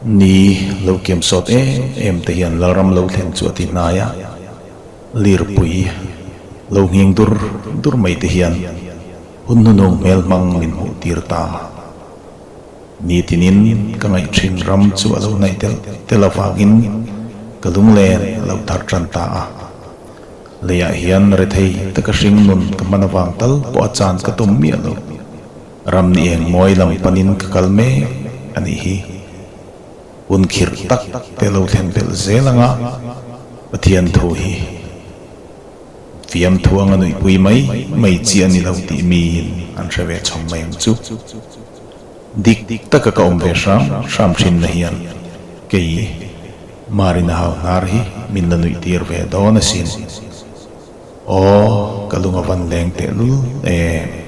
Ni lo kiam sawt em em te hian Lalram lo thlen chu a ti hnai a, lirpui lo nghing dur dur mai te hian hun hnunung hmel hmang min hmuh tir ta. Ni tinin ka ngaih thin ram chu a lo hnaih telh telh avangin ka lunglen a lo thar tan ta a. Leiah hian rethei taka hring nun ka hman avang tal pawh a chan ka tum miah lo. Ram ni eng mawi lam panin ka kal mek a nih hi. Hun khirh tak te lo thlen belh zel anga Pathian thu hi fiamthu anga nuihpui mai mai chi a ni lo tih miin an hre ve chhawm mai ang chu. Dik taka ka awm ve hram hram thin na hian kei Marina hau hnar hi min la nuih tir ve dawn asin. Aw, ka lung a van leng tehlul em.